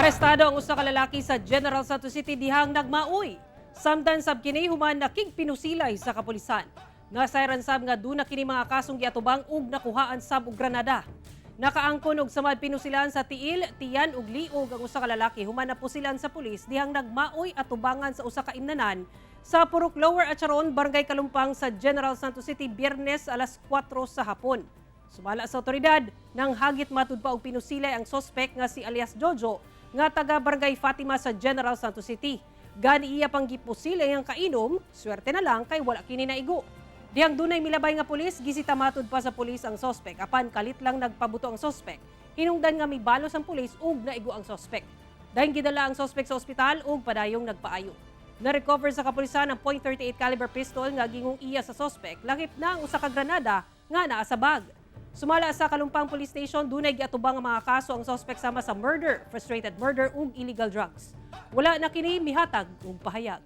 Arestado ang usa ka lalaki sa General Santos City dihang nagmaoy. Samdan sab kini human nakigpinusilay sa kapulisan. Nasayran sab nga duna kini mga kasong giatubang ug nakuhaan sab og granada. Nakaangkon og samad pinusilan sa tiil, tiyan ug liog ang usa ka lalaki human napusilan sa pulis dihang nagmaoy atubangan sa usa ka imnanan sa Purok Lower Acharon, Barangay Kalumpang sa General Santos City, Biyernes alas 4 sa hapon. Sumala sa otoridad, nang hagit matud pa og pinusilay ang sospek nga si alias Jojo nga taga Barangay Fatima sa General Santos City. Gani iya pang gipusilay ang kainom, swerte na lang kay wala kini naigo. Dihang dunay milabay nga pulis, gisita matud pa sa pulis ang sospek apan kalit lang nagpabuto ang sospek. Hinungdan nga mibalos ang pulis ug naigo ang sospek. Dahil gidala ang sospek sa ospital ug padayong nagpaayo. Na-recover sa kapulisan ang .38 caliber pistol nga gingong iya sa sospek, lakip na ang usa ka granada nga naa sa bag. Sumala sa Kalumpang Police Station, dunay giatubang ang mga kaso ang sospek sama sa murder, frustrated murder ug illegal drugs. Wala na kini mihatag og pahayag.